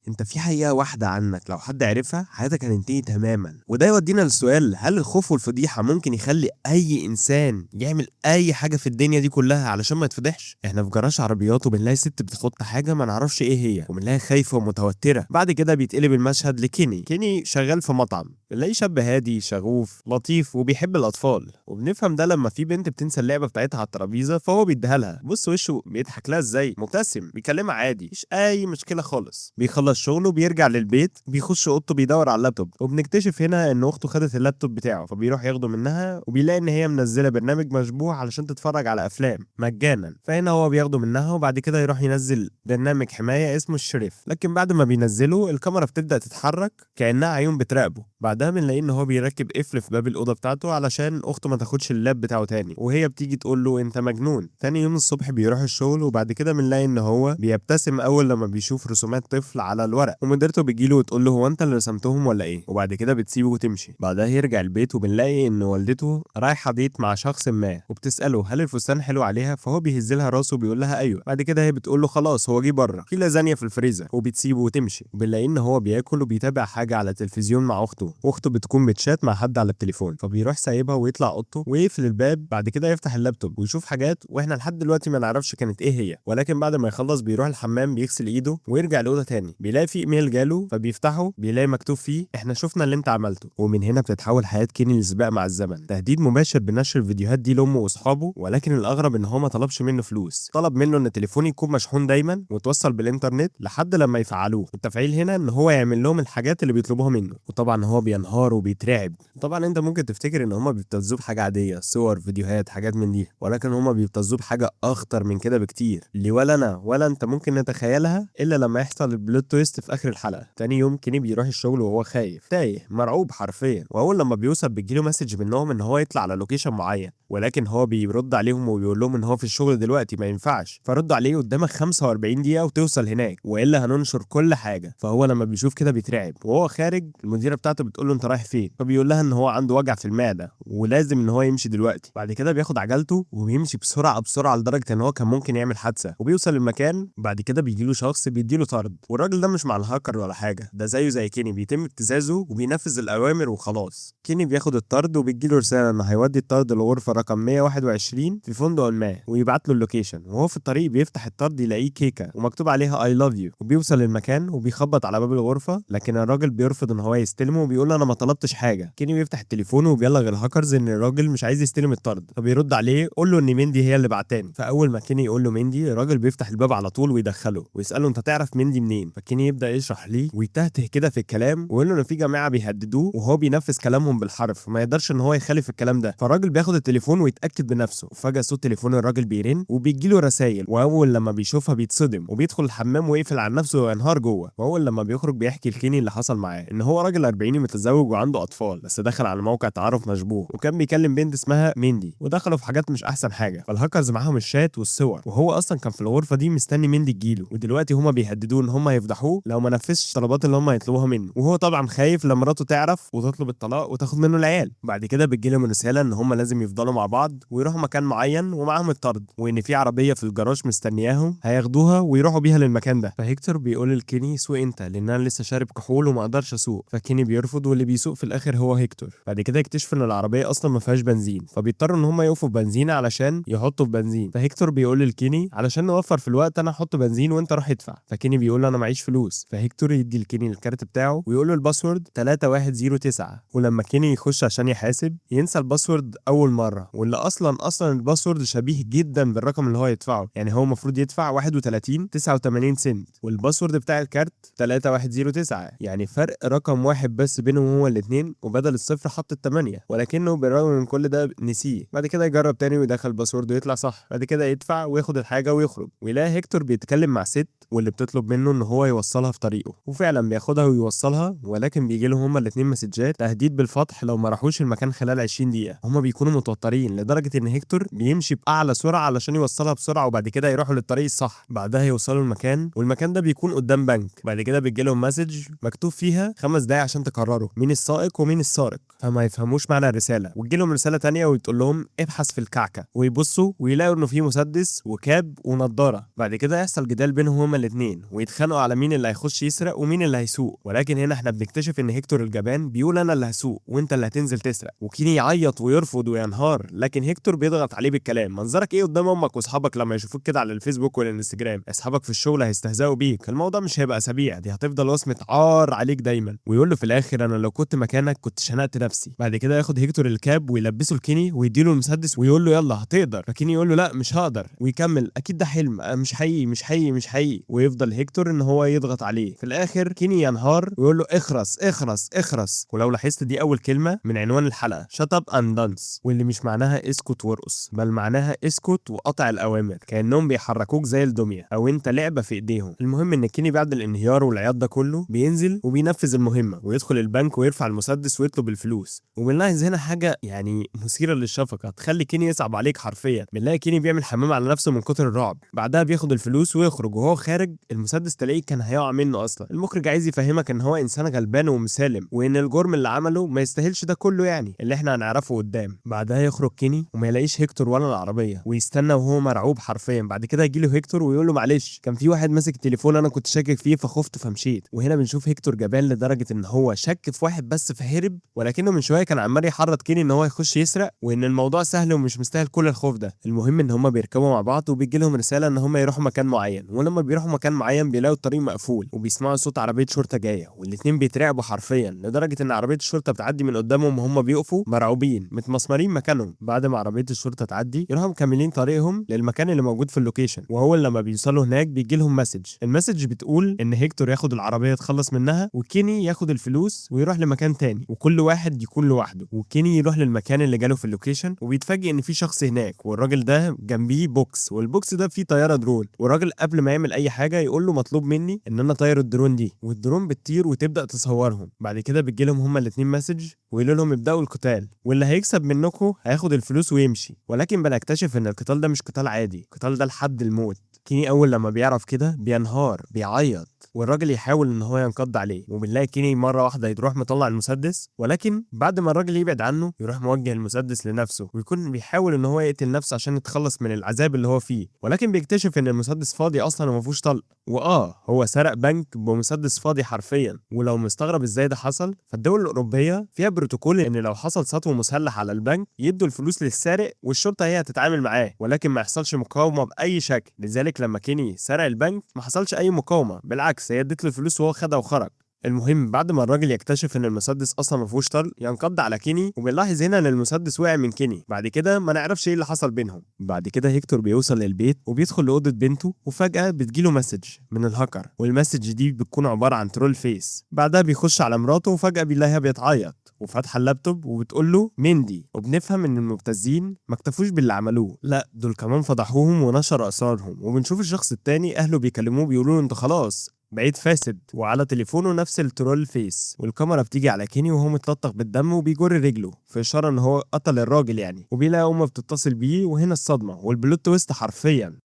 انت في حقيقة واحدة عنك لو حد عرفها حياتك هتنتهي تماما. وده يودينا للسؤال: هل الخوف والفضيحة ممكن يخلي اي انسان يعمل اي حاجة في الدنيا دي كلها علشان ما يتفضحش؟ احنا في جراج عربيات وبنلاقي ست بتحط حاجة ما نعرفش ايه هي، وبنلاقيها خايفة ومتوترة. بعد كده بيتقلب المشهد لكيني. كيني شغال في مطعم، بنلاقيه شاب هادي شغوف لطيف وبيحب الاطفال، وبنفهم ده لما في بنت بتنسى اللعبة بتاعتها على الترابيزة فهو بيديها لها. بص وشه بيضحك لها ازاي، مبتسم، بيكلمها عادي، مفيش اي مشكلة خالص. بيخلص شغله بيرجع للبيت، بيخش اوضته بيدور على اللابتوب، وبنكتشف هنا ان اخته خدت اللابتوب بتاعه، فبيروح ياخده منها وبيلاقي ان هي منزله برنامج مشبوه علشان تتفرج على افلام مجانا. فهنا هو بياخده منها وبعد كده يروح ينزل برنامج حماية اسمه الشريف، لكن بعد ما بينزله الكاميرا بتبدا تتحرك كانها عيون بتراقبه. بعدها بنلاقيه ان هو بيركب قفل في باب الاوضة بتاعته علشان اخته ما تاخدش اللاب بتاعه تاني، وهي بتيجي تقول له انت مجنون. تاني يوم الصبح بيروح الشغل، وبعد كده بنلاقي ان هو بيبتسم اول لما بيشوف رسومات طفل على الورق، ومديرته بتجيله وتقول له هو انت اللي رسمتهم ولا ايه، وبعد كده بتسيبه وتمشي. بعدها يرجع البيت وبنلاقي ان والدته رايحة date مع شخص ما، وبتساله هل الفستان حلو عليها، فهو بيهز لها راسه وبيقول لها ايوه. بعد كده هي بتقول له خلاص هو جه بره، في لازانيا في الفريزر، وبتسيبه وتمشي. وبنلاقي ان هو بياكل وبيتابع حاجة على التلفزيون مع اخته، واخته بتكون بتشات مع حد على التليفون، فبيروح سايبها ويطلع اوضته ويقفل الباب. بعد كده يفتح اللابتوب ويشوف حاجات واحنا لحد دلوقتي ما نعرفش كانت ايه هي، ولكن بعد ما يخلص بيروح الحمام بيغسل ايده ويرجع الاوضة تاني، بيلاقي في ايميل جاله فبيفتحه، بيلاقي مكتوب فيه احنا شفنا اللي انت عملته. ومن هنا بتتحول حياة كيني لسباق مع الزمن، تهديد مباشر بنشر الفيديوهات دي لامه واصحابه. ولكن الاغرب ان هو ما طلبش منه فلوس، طلب منه ان تليفونه يكون مشحون دايما وتوصل بالانترنت لحد لما يفعلوه. التفعيل هنا ان هو يعمل لهم الحاجات اللي بيطلبوها منه، وطبعا هو بينهار وبيترعب. طبعا انت ممكن تفتكر ان هما بيبتزوه بحاجة عادية، صور، فيديوهات، حاجات من دي، ولكن هما بيبتزوه بحاجة اخطر من كده بكتير، اللي ولا انا ولا انت ممكن نتخيلها الا لما يحصل ال plot twist في اخر الحلقة. تاني يوم كيني بيروح الشغل وهو خايف تايه مرعوب حرفيا، واول لما بيوصل بتجيله message منهم ان هو يطلع على location معين، ولكن هو بيرد عليهم وبيقول لهم ان هو في الشغل دلوقتي ما ينفعش. فرد عليه قدامك 45 دقيقة وتوصل هناك والا هننشر كل حاجة. فهو لما بيشوف كده بيترعب، وهو خارج المديرة بتاعته بتقول له انت رايح فين، فبيقول لها ان هو عنده وجع في المعدة ولازم ان هو يمشي دلوقتي. بعد كده بياخد عجلته وبيمشي بسرعة بسرعة لدرجة ان هو كان ممكن يعمل حادثه، وبيوصل المكان. بعد كده بيجي له شخص بيديله طرد، والراجل ده مش مع الهاكر ولا حاجة، ده زيه زي كيني، بيتم ابتزازه وبينفذ الاوامر وخلاص. كيني بياخد الطرد وبيجي له رسالة انه هيودي الطرد لغرفة رقم 121 في فندق ما، ويبعت له ال location. وهو في الطريق بيفتح الطرد يلاقيه كيكة ومكتوب عليها I love you، وبيوصل للمكان وبيخبط على باب الغرفة، لكن الراجل بيرفض ان هو يستلمه وبيقول له انا ما طلبتش حاجة. كيني بيفتح التليفون وبيبلغ الهاكرز ان الراجل مش عايز يستلم الطرد، فبيرد عليه قول له ان ميندي هي اللي بعتاني. فاول ما كيني يقول له ميندي، الراجل بيفتح الباب على طول ويدخله ويساله انت تعرف ميندي منين؟ فكيني يبدا يشرح ليه ويتهته كده في الكلام، ويقول له ان في جماعة بيهددوه وهو بينفذ كلامهم بالحرف، ما يقدرش ان هو يخالف الكلام ده. فالراجل بياخد التليفون ويتاكد بنفسه، وفجاة صوت تليفون الراجل بيرن وبيجي له رسائل، واول لما بيشوفها بيتصدم وبيدخل الحمام ويقفل على نفسه وينهار جوه. واول لما بيخرج بيحكي لكيني اللي حصل معاه، ان هو راجل 40 متزوج وعنده اطفال، بس دخل على موقع تعارف مشبوه وكان بيكلم بنت اسمها ميندي، ودخلوا في حاجات مش احسن حاجة. فالهاكرز معاهم الشات والصور، وهو اصلا كان في الغرفة دي مستني ميندي تجيله، ودلوقتي هما بيهددوه ان هما يفضحوه لو ما نفذش الطلبات اللي هما يطلبوها منه، وهو طبعا خايف لما مراته تعرف وتطلب الطلاق وتاخد منه العيال. بعد كده بتجيلهم رسالة ان هما لازم يفضلوا مع بعض ويروحوا مكان معين ومعاهم الطرد، وان في عربية في الجراج مستنياهم هياخدوها ويروحوا بيها للمكان ده. فهيكتور بيقول لكيني سوق انت لان انا لسه شارب كحول وما اقدرش اسوق، فكيني بيرفض واللي بيسوق في الاخر هو هيكتور. بعد كده يكتشفوا ان العربية اصلا ما فيهاش بنزين، فبيضطروا ان هم يقفوا في بنزينة علشان يحطوا في بنزين. فهيكتور بيقول لكيني علشان نوفر في الوقت انا احط بنزين وانت روح ادفع. فكيني بيقول له انا معيش فلوس، فهيكتور يدي لكيني الكارت بتاعه ويقول له ال password 3109. ولما كيني يخش عشان يحاسب ينسى ال password اول مرة، واللي اصلا ال password شبيه جدا بالرقم اللي هو يدفعه، يعني هو المفروض يدفع 31 89 سنت، وال password بتاع الكارت 3109، يعني فرق رقم واحد بس بينهم هو الاثنين، وبدل الصفر حط الثمانية، ولكنه بالرغم من كل ده نسيه. بعد كده يجرب تاني ويدخل ال password ويطلع صح. بعد كده يدفع وياخد الحاجة ويخرج، ويلاقي هيكتور بيتكلم مع ست واللي بتطلب منه ان هو يوصلها في طريقه، وفعلا بياخدها ويوصلها، ولكن بيجي لهم هما الاثنين مسجات تهديد بالفضح لو ما راحوش المكان خلال 20 دقيقة. هما بيكونوا متوترين لدرجة ان هيكتور بيمشي باعلى سرعة علشان يوصلها بسرعة، وبعد كده يروحوا للطريق الصح. بعدها يوصلوا المكان، والمكان ده بيكون قدام بنك. بعد كده بيجي لهم message مكتوب فيها 5 دقايق عشان تقرروا. مين السائق ومين السارق، فما يفهموش معنى الرسالة. وتجيلهم رسالة تانية وتقول لهم ابحث في الكعكه، ويبصوا ويلاقوا انه في مسدس وكاب ونضاره. بعد كده يحصل جدال بينهم هما الاثنين ويتخانقوا على مين اللي هيخش يسرق ومين اللي هيسوق. ولكن هنا احنا بنكتشف ان هيكتور الجبان بيقول انا اللي هسوق وانت اللي هتنزل تسرق، وكيني يعيط ويرفض وينهار، لكن هيكتور بيضغط عليه بالكلام. منظرك ايه قدام امك واصحابك لما يشوفوك كده على الفيسبوك والانستجرام؟ اصحابك في الشغل هيستهزئوا بيك، الموضوع مش هيبقى اسابيع، دي هتفضل وصمة عار عليك دايما. ويقول له في الاخر انا لو كنت مكانك كنت شنقت نفسي. بعد كده ياخد هيكتور الكاب ويلبسه لكيني ويديله المسدس ويقول له يلا هتقدر، فكيني يقول له لا مش هقدر، ويكمل اكيد ده حلم، مش حقيقي مش حقيقي مش حقيقي. ويفضل هيكتور ان هو يضغط عليه. في الاخر كيني ينهار ويقول له اخرس اخرس اخرس. ولو لاحظت دي اول كلمة من عنوان الحلقة shut up and dance، واللي مش معناها اسكت وارقص، بل معناها اسكت وقطع الاوامر، كانهم بيحركوك زي الدمية او انت لعبه في ايديهم. المهم ان كيني بعد الانهيار والعياط ده كله بينزل وبينفذ المهمة ويدخل البنك ويرفع المسدس ويطلب الفلوس. وبنلاحظ هنا حاجة يعني مثيرة للشفقه تخلي كيني يصعب عليك حرفيا. بنلاقي كيني بيعمل حمام على نفسه من كتر الرعب. بعدها بياخد الفلوس ويخرج، وهو خارج المسدس تلاقيه كان هيقع منه اصلا. المخرج عايز يفهمك ان هو انسان غلبان ومسالم، وان الجرم اللي عمله ما يستاهلش ده كله، يعني اللي احنا هنعرفه قدام. بعدها يخرج كيني وما يلاقيش هيكتور ولا العربية، ويستنى وهو مرعوب حرفيا. بعد كده يجي له هيكتور ويقول له معلش كان في واحد ماسك التليفون انا كنت شاكك فيه فخفت فمشيت. وهنا بنشوف هيكتور جبان لدرجة ان هو شك في واحد بس فهرب، ولكنه من شوية كان عمال يحرض كيني ان هو يخش يسرق وان الموضوع سهل ومش مستاهل كل الخوف ده. المهم ان هما بيركبوا مع بعض وبيجي لهم رسالة ان هما يروحوا مكان معين، ولما بيروحوا مكان معين بيلاقوا الطريق مقفول وبيسمعوا صوت عربية شرطه جاية، والاثنين بيترعبوا حرفيا لدرجة ان عربية الشرطة بتعدي من قدامهم وهم بيقفوا مرعوبين متمسمرين مكانهم. بعد ما عربية الشرطة تعدي يروحوا مكملين طريقهم للمكان اللي موجود في ال location، وهو لما بيوصلوا هناك بيجي لهم message. ال message بتقول ان هيكتور ياخد العربية يتخلص منها وكيني ياخد الفلوس ويروح لمكان تاني، وكل واحد يكون لوحده. وكيني يروح للمكان اللي جاله في ال location وبيتفاجئ ان في شخص هناك، والراجل ده جنبيه box، وال box ده فيه طيارة درون. والراجل قبل ما يعمل اي حاجة يقول له مطلوب مني ان انا اطير الدرون دي، والدرون بتطير وتبدا تصورهم. بعد كده بتجي لهم هما الاثنين message ويقولوا لهم ابداوا القتال، واللي هيكسب منكم هياخد الفلوس ويمشي. ولكن بنكتشف ان القتال ده مش قتال عادي، القتال ده لحد الموت. كيني اول لما بيعرف كده بينهار بيعيط، والراجل يحاول ان هو ينقض عليه، وبنلاقي كيني مرة واحدة يروح مطلع المسدس، ولكن بعد ما الراجل يبعد عنه يروح موجه المسدس لنفسه، ويكون بيحاول ان هو يقتل نفسه عشان يتخلص من العذاب اللي هو فيه. ولكن بيكتشف ان المسدس فاضي اصلا وما فيهوش طلق، واه هو سرق بنك بمسدس فاضي حرفيا. ولو مستغرب ازاي ده حصل، فالدول الاوروبية فيها بروتوكول ان لو حصل سطو مسلح على البنك يدوا الفلوس للسارق والشرطة هي هتتعامل معاه، ولكن ما يحصلش مقاومة باي شكل. لذلك لما كيني سرق البنك ما حصلش اي مقاومة، بالعكس هي ادت له الفلوس وهو خدها وخرج. المهم بعد ما الراجل يكتشف ان المسدس اصلا ما فيهوش طلق ينقض على كيني، وبنلاحظ هنا ان المسدس وقع من كيني. بعد كده ما نعرفش ايه اللي حصل بينهم. بعد كده هيكتور بيوصل للبيت وبيدخل لاوضه بنته، وفجاة بتجيله message من ال hacker، وال message دي بتكون عبارة عن troll face. بعدها بيخش على مراته وفجاة بيلاقيها بتعيط وفاتحه اللابتوب وبتقول له مين دي، وبنفهم ان المبتزين ما اكتفوش باللي عملوه، لا دول كمان فضحوهم ونشروا اسرارهم. وبنشوف الشخص التاني اهله بيكلموه بيقولوا له انت خلاص بقيت فاسد، وعلى تليفونه نفس ال troll face. والكاميرا بتيجي على كيني وهو متلطخ بالدم وبيجر رجله في اشارة ان هو قتل الراجل يعني، وبيلاقي امه بتتصل بيه، وهنا الصدمة وال plot twist حرفيا.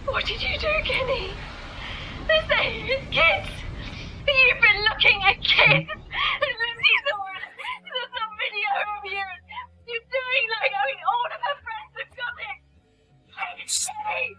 What did you do, Kenny? They say it's kids. You've been looking at kids. There's some video of you. You're doing like, I mean, all of her friends have got it. Kenny!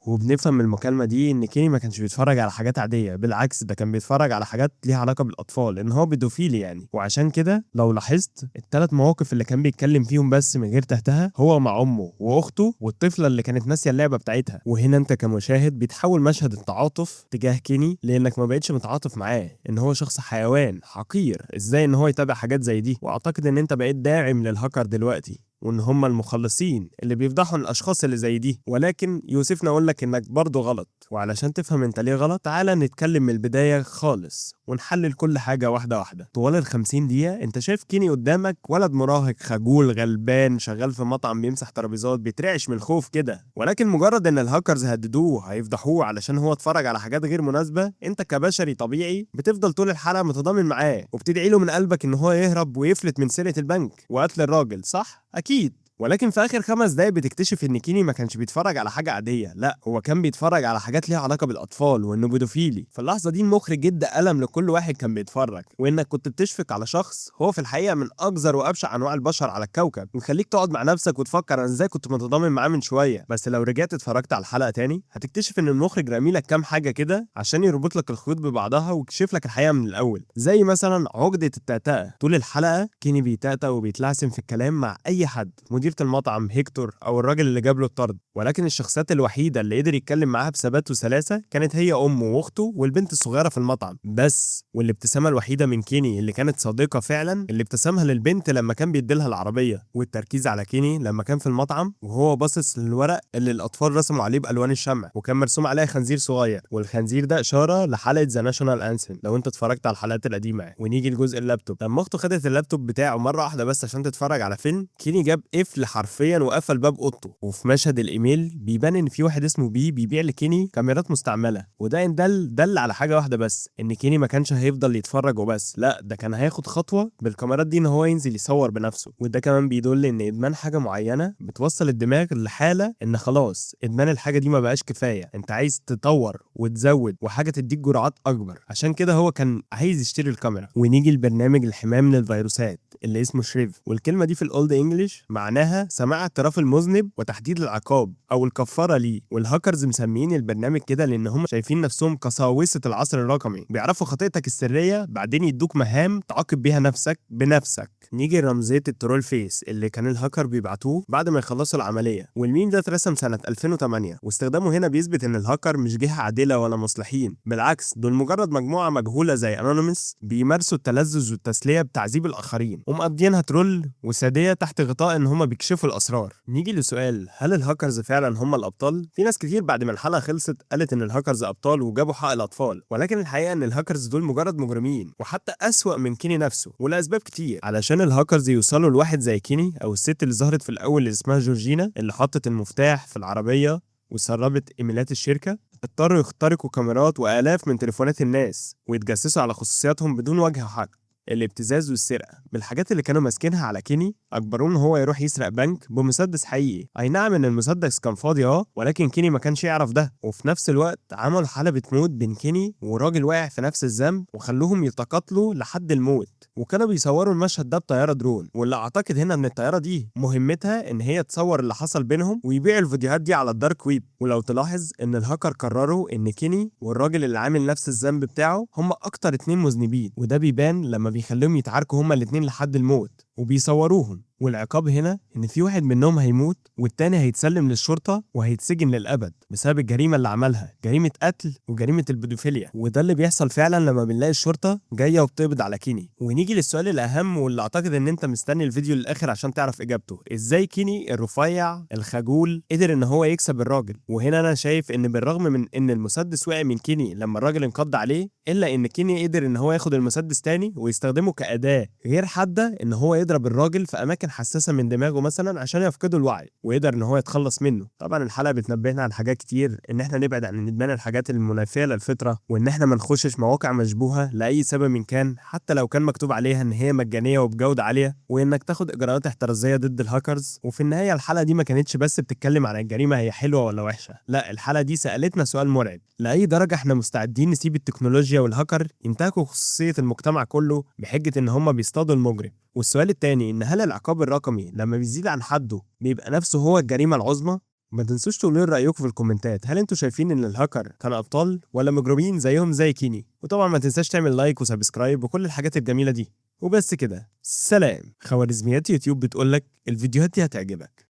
وبنفهم من المكالمة دي إن كيني ما كانش بيتفرج على حاجات عادية، بالعكس ده كان بيتفرج على حاجات ليها علاقة بالأطفال، لأن هو بيدوفيلي يعني. وعشان كده لو لاحظت الثلاث مواقف اللي كان بيتكلم فيهم بس من غير تهتها، هو مع أمه وأخته والطفلة اللي كانت ناسية اللعبة بتاعتها. وهنا أنت كمشاهد بيتحول مشهد التعاطف تجاه كيني، لأنك ما بقتش متعاطف معاه إن هو شخص حيوان حقير، إزاي إن هو يتابع حاجات زي دي. وأعتقد إن أنت بقيت داعم للهاكر دلوقتي، وان هم المخلصين اللي بيفضحوا الاشخاص اللي زي دي. ولكن يوسفنا اقول لك انك برضه غلط، وعلشان تفهم انت ليه غلط تعالى نتكلم من البداية خالص ونحلل كل حاجة واحدة واحدة. طوال ال 50 دقيقة انت شايف كيني قدامك ولد مراهق خجول غلبان شغال في مطعم بيمسح ترابيزات بيترعش من الخوف كده، ولكن مجرد ان الهاكرز هددوه هيفضحوه علشان هو اتفرج على حاجات غير مناسبة، انت كبشري طبيعي بتفضل طول الحلقة متضامن معاه وبتدعي له من قلبك ان هو يهرب ويفلت من سرقة البنك وقتل الراجل، صح؟ اكيد. ولكن في اخر 5 دقايق بتكتشف ان كيني ما كانش بيتفرج على حاجة عاديه، لا هو كان بيتفرج على حاجات ليها علاقة بالاطفال وانه بيدوفيلي. في اللحظة دي المخرج ادى قلم لكل واحد كان بيتفرج، وانك كنت بتشفق على شخص هو في الحقيقة من اقذر وابشع انواع البشر على الكوكب، ويخليك تقعد مع نفسك وتفكر انا ازاي كنت متضامن معاه من شويه. بس لو رجعت اتفرجت على الحلقة تاني هتكتشف ان المخرج رامي لك كام حاجة كده عشان يربط لك الخيوط ببعضها ويكشف لك الحقيقة من الاول، زي مثلا عقده التأتأة. طول الحلقة كيني بيتأتأ وبيتلعثم في الكلام مع اي حد، مديرة المطعم هيكتور او الراجل اللي جاب له الطرد، ولكن الشخصيات الوحيدة اللي قدر يتكلم معاها بثبات وسلاسه كانت هي امه واخته والبنت الصغيرة في المطعم بس. والابتسامة الوحيدة من كيني اللي كانت صادقة فعلا اللي ابتسمها للبنت لما كان بيديلها العربيه، والتركيز على كيني لما كان في المطعم وهو باصص للورق اللي الاطفال رسموا عليه بالوان الشمع وكان مرسوم عليها خنزير صغير، والخنزير ده اشارة لحلقة the national anthem لو انت اتفرجت على الحلقات القديمة يعني. ونيجي لجزء اللابتوب، لما اخته خدت اللابتوب بتاعه مرة واحدة بس عشان تتفرج على فيلم، كيني جاب قفل حرفيا وقفل باب اوضته. وفي مشهد الايميل بيبان ان في واحد اسمه بي بيبيع لكيني كاميرات مستعمله، وده ان دل دل على حاجة واحدة بس، ان كيني ما كانش هيفضل يتفرج وبس، لا ده كان هياخد خطوة بالكاميرات دي ان هو ينزل يصور بنفسه. وده كمان بيدل ان ادمان حاجة معينة بتوصل الدماغ لحاله ان خلاص ادمان الحاجة دي ما بقاش كفايه، انت عايز تطور وتزود وحاجه تديك جرعات اكبر، عشان كده هو كان عايز يشتري الكاميرا. ونيجي لبرنامج الحماية من الفيروسات اللي اسمه Shriv، والكلمة دي في ال old English معناها سماع اعتراف المذنب وتحديد العقاب او الكفارة ليه. والهاكرز مسميين البرنامج كده لان هم شايفين نفسهم قساوسه العصر الرقمي، بيعرفوا خطيئتك السرية بعدين يدوك مهام تعاقب بيها نفسك بنفسك. نيجي لرمزيه ال troll face اللي كان الهاكر بيبعتوه بعد ما يخلصوا العمليه، والميم ده اترسم سنة 2008، واستخدامه هنا بيثبت ان الهاكر مش جهة عادلة ولا مصلحين، بالعكس دول مجرد مجموعة مجهولة زي Anonymous بيمارسوا التلذذ والتسليه بتعذيب الاخرين ومقضيينها troll وساديه تحت غطاء ان هم بيكشفوا الاسرار. نيجي لسؤال، هل الهاكرز فعلا هم الابطال؟ في ناس كتير بعد ما الحلقة خلصت قالت ان الهاكرز ابطال وجابوا حق الاطفال، ولكن الحقيقة ان الهاكرز دول مجرد مجرمين وحتى اسوأ من كيني نفسه، ولاسباب كتير. علشان الهاكرز يوصلوا لواحد زي كيني او الست اللي ظهرت في الاول اللي اسمها جورجينا اللي حطت المفتاح في العربية وسربت ايميلات الشركة، اضطروا يخترقوا كاميرات والاف من تليفونات الناس ويتجسسوا على خصوصياتهم بدون وجه حق. الابتزاز والسرقة بالحاجات اللي كانوا ماسكينها على كيني اجبروه ان هو يروح يسرق بنك بمسدس حقيقي. اي نعم ان المسدس كان فاضي ولكن كيني ما كانش يعرف ده. وفي نفس الوقت عملوا حلبة موت بين كيني وراجل واقع في نفس الذنب وخلوهم يتقاتلوا لحد الموت، وكانوا بيصوروا المشهد ده بطيارة درون، واللي اعتقد هنا ان الطيارة دي مهمتها ان هي تصور اللي حصل بينهم ويبيعوا الفيديوهات دي على ال dark web. ولو تلاحظ ان الهاكر قرروا ان كيني والراجل اللي عامل نفس الذنب بتاعه هم اكتر اتنين مذنبين، وده بيبان لما بيخليهم يتعاركوا هما الاتنين لحد الموت وبيصوروهم. والعقاب هنا ان في واحد منهم هيموت والتاني هيتسلم للشرطة وهيتسجن للأبد بسبب الجريمة اللي عملها، جريمة قتل وجريمة البيدوفيليا. وده اللي بيحصل فعلا لما بنلاقي الشرطة جاية وبتقبض على كيني. ونيجي للسؤال الأهم واللي أعتقد إن أنت مستني الفيديو للآخر عشان تعرف إجابته، إزاي كيني الرفيع الخجول قدر إن هو يكسب الراجل؟ وهنا أنا شايف إن بالرغم من إن المسدس وقع من كيني لما الراجل انقض عليه، إلا إن كيني قدر إن هو ياخد المسدس تاني ويستخدمه كأداة غير حادة إن هو يضرب الراجل في أماكن حساسة من دماغه مثلا عشان يفقده الوعي ويقدر إن هو يتخلص منه. طبعا الحلقة بتنبهنا عن حاجات كتير، إن إحنا نبعد عن إدمان الحاجات المنافية للفطرة، وإن إحنا ما نخشش مواقع مشبوهة لأي سبب من كان حتى لو كان مكتوب عليها إن هي مجانية وبجودة عالية، وإنك تاخد إجراءات احترازية ضد الهاكرز. وفي النهاية الحلقة دي ما كانتش بس بتتكلم عن الجريمة هي حلوة ولا وحشة، لا الحلقة دي سألتنا سؤال مرعب، لأي درجة إحنا مستعدين نسيب التكنولوجيا والهاكر ينتهكوا خصوصية المجتمع كله بحجة إن هم بيصطادوا المجرم؟ والسؤال التاني إن هل العقاب الرقمي لما بيزيد عن حده بيبقى نفسه هو الجريمة العظمى؟ ما تنسوش تقولوا لي رأيكم في الكومنتات، هل انتوا شايفين ان الهاكر كانوا ابطال ولا مجرمين زيهم زي كيني؟ وطبعا ما تنساش تعمل like و subscribe وكل الحاجات الجميلة دي. وبس كده، سلام. خوارزميات يوتيوب بتقولك الفيديوهات دي هتعجبك.